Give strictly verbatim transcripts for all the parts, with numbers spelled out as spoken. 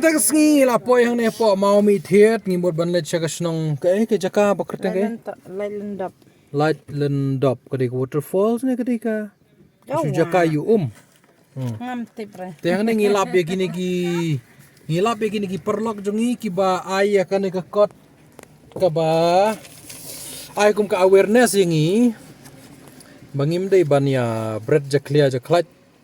Tang sngi la poi hangne hapoh Mawmih thied, ngi mut ban leit sha ka shnong, ka, eh, ka jaka ba kyrteng ka, Laitlyn to-, Laitlyn Dop. Laitlyn Dop, ka dei ka waterfalls ne ka dei ka, ka shu jaka ïa u um. Hmm. Ngam tip re. Te hangne ngi lap ïa kine ki, ngi lap ïa kine ki paralok jong ngi kiba ai ïa kane ka kot kaba ai kum ka awareness ïa ngi ba ngim dei ban ïa bret jakhlia jakhlait.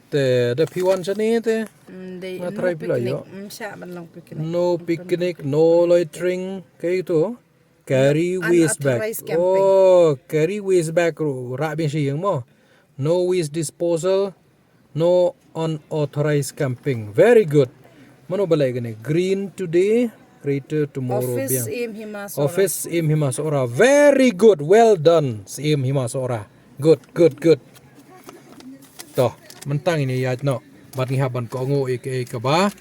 Te da phi wan shane te. Mm, dei, nga no try phi la picnic, ïoh. Mm, shah ban long picnic. No picnic, no loitering. Kaei to? Carry waste bag. Unauthorized camping. Oh, carry waste bag ruh rah biang sha ïing mo. No waste disposal, no unauthorized camping. Very good. Mano ba leh kane? Green today, greater tomorrow. Office biang. Siem Hima Sohra. Office Siem Hima Sohra. Very good. Well done, Siem Hima Sohra. Good, good, good. To, mynta ngin ïaid noh. Bad ngi hap ban kohnguh ïa kaei kaba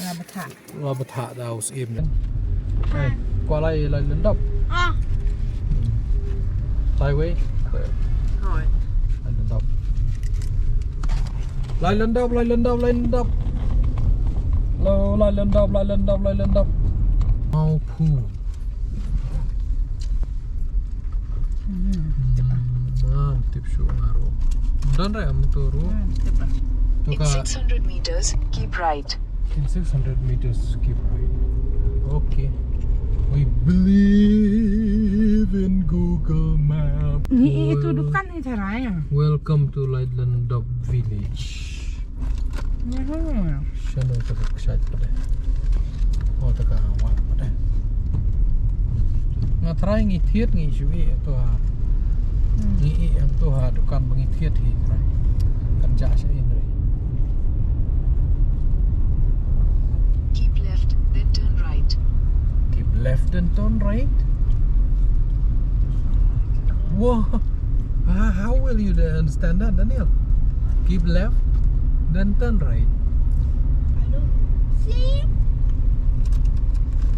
la bthah. La bthah da u Siem. Hey, kwah lai, Laitlyn Dop? Ah. Lai wei. Hoi. Laitlyn Dop. Laitlyn Dop, Laitlyn Dop, Laitlyn Dop. Lo, Laitlyn Dop, Laitlyn Dop, Laitlyn Dop. Mawphu. Hmm, tip shuh nga ruh. Don re am tu ruh. Hmm, tip. To ka. In six hundred meters, keep right. In six hundred meters, keep right. Okay. We believe in Google Map. Ni itu dukan ni cara ya. Welcome to Laitlyn Dop Village. Shano ta ka kshaid pat de? Oh, ta ka wah pat de. Nga tharai ngi thied ngi shu ïeh to ha. Hmm. Ngi ïeh em to ha dukan ba ngi thied hi tharai. Kan jah sha ïing ri. Keep left, then turn right. Keep left, then turn right. Whoa. How, how will you understand that, Daniel? Keep left, then turn right. Hello. See?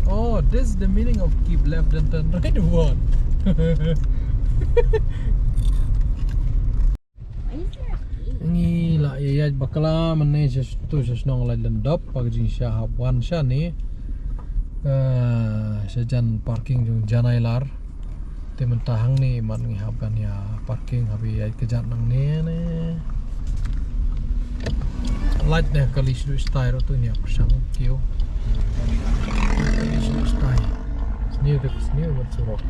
Oh, this is the meaning of keep left, then turn right. What? Ngi la ïaid bakla mynne sha tu sha shnong Laitlyn Dop, ba ka jingshah hap wan shane. Eh, sha jan parking jong Janailar. Te mynta hangne man ngi hap ban ïa parking hap ïaid ka jan nangne ne. Lait ne kali shu stai ro tu nia pyrshang kiew. Kali shu stai. Sniew te sniew mat surok.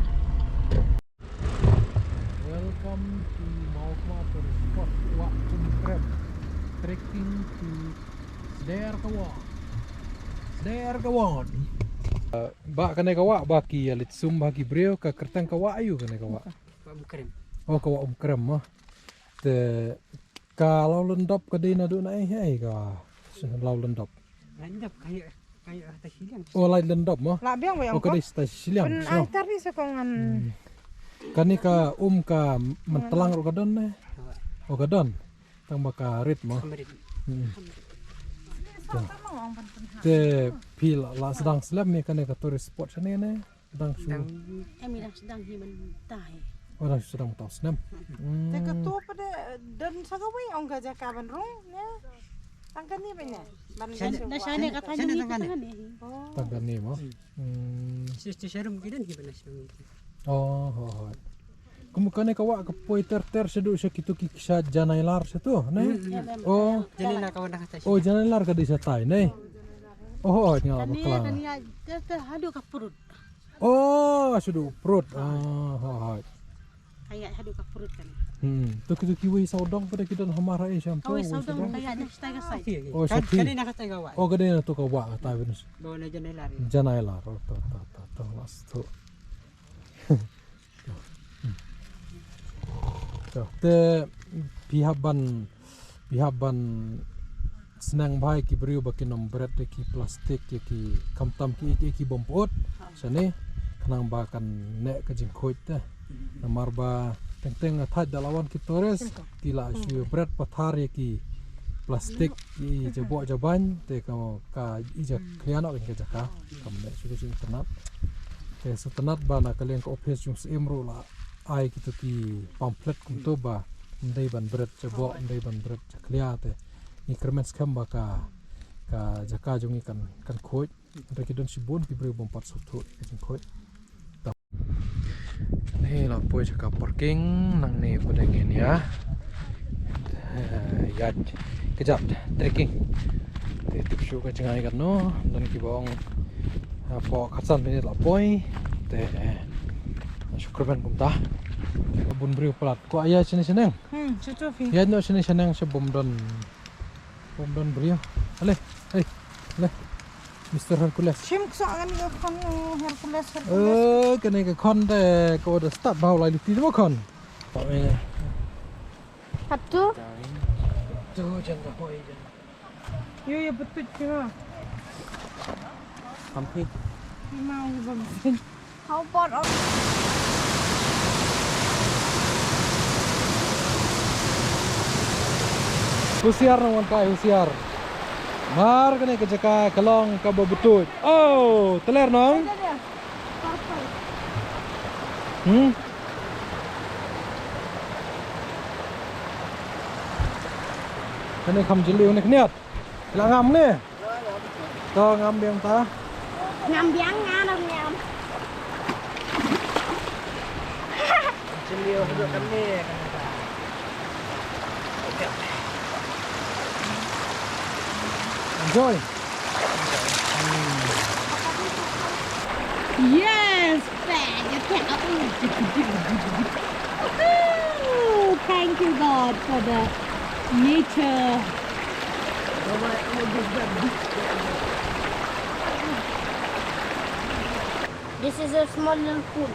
Welcome to Mawkma Tourist Spot, Wah Umkrem. Trekking to Sder Kawah. Sder Kawah. Uh, ba kane ka wah ba ki ïa leit sum ba ki briew ka kyrteng ka wah aïu kane ka wah? Wah Umkrem. Oh, ka Wah Umkrem mo. Te ka Lawlyndop ka dei naduh na ei ei ka Lawlyndop. Lawlyndop ka ïa Oh, Laitlyn Dop mo? La biang wei. Oh, ka dei stai shiliang. Pyn ai tar ni sa ko ngan. Hmm. Kane ka um ka Myntlang ruh ka don ne? Oh, ka don. Tang ba ka rit mo? Ka rit. Hmm. Te phi la, la sdang slem ne kane ka tourist spot shane ne? Dang shu. Em i dang sdang hi mynta hi. Oh, dang sdang mynta snem. Hmm. Te ka to pat de don sa kawei ong ka jaka ban rung ne? Tang kane ba ne? Ban shane, na shane ka tang kane, tang kane. Oh. Tang kane mo. Hmm. Sis tu sharum ki don hi ban sharum ki. Oh, ho, ho. Kum kane ka wah ka poi ter ter shaduh sha kitu ki kshaid Janailar shatu ne? Hmm, hmm. Oh. Janailar ka wan ka tai. Oh, Janailar ka dei shatai ne? Oh, ho, nga la bakla. Kane, kane ter ter haduh ka prut. Oh, shaduh prut. Ah, ha, ha. Ka ïaid haduh ka prut kane. Hmm. To kitu kiwei sawdong pat de ki don hamar ha Asia. Kawei sawdong ka ïaid na shatai ka side. Oh, shatai. Ka dei na ka shatai ka wah. Oh, ka dei na to ka wah ka tai Venus. Ba na Janailar. Janailar. Oh, to, to, to, to, mas to. To, te phi hap ban Phi hap ban sneng bha ïa ki briew ba kin ym bret ïa ki plastik ïa ki khamtam ki ïa ki bym pyut shane khnang ba kan neh ka jingkhuid te. Namar ba teng teng thait da la wan ki tourist ki la shu bret pathar ïa ki plastik ïa jaboh jabain te ka ka i ja khlieh noh ka jaka kam neh shu ka jingtynnat. Te sngewtynnat ba na ka liang ka office jong Syiem ruh la ai kito ki pamphlet kumto ba ym dei ban bret jaboh ym dei ban bret jakhlia te ngi kyrmen skhem ba ka ka jaka jong ngi kan kan khuid. Hynrei ki don shibun ki briew bym pat sngewthuh ïa ka jingkhuid. Te la poi sha ka parking, nangne pat ngin ïa, eh, ïa kjat trekking. Te tip shuh ka jngai katno, don kiba ong, eh, hapoh khatsan minit la poi. Te, eh, shu kyrmen kumta. Bun briew palat. Kwah ïa shane shaneng. Hmm, shu tu phi. Ïa noh shane shaneng sha bym don. Bym don briew. Ale, hey, ale. Mister Hercules. Shim kso ngan ïa khon, Hercules, Hercules. Eh, kane ka khon te ko da start bha u lai lynti mo khon. Hatu? Tu jan da hoi jan. Yo, yo, betul juga. Hampir. Mau bang. How about all? Husiar nong wan kai, husiar. Mar kane ka jaka ka long kaba betuid. Oh, teler nong. Hmm? Kane kham jylliew ne khniat. La ngam ne? To ngam biang ta. Ngam biang nga ngam ngam. Jylliew haduh kane. Enjoy. Yes, fam, you can't. Woohoo! Thank you, God, for the nature. This is a small little pool.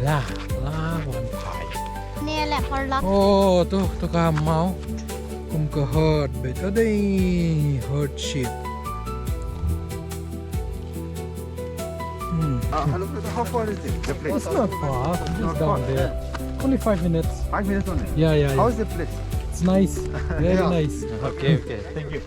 La, la wan phai. Nè leh hor lak. Oh, to, to ka maw. Kum ka herd bit. Adei, herd sheep. Hmm. Uh, hello, brother. How far is it? The place? It's not far. Just Not down far. There. Only five minutes. Five minutes only. Yeah, yeah, yeah. How is the place? It's nice. Very Yeah. Nice. Okay, okay. Thank you.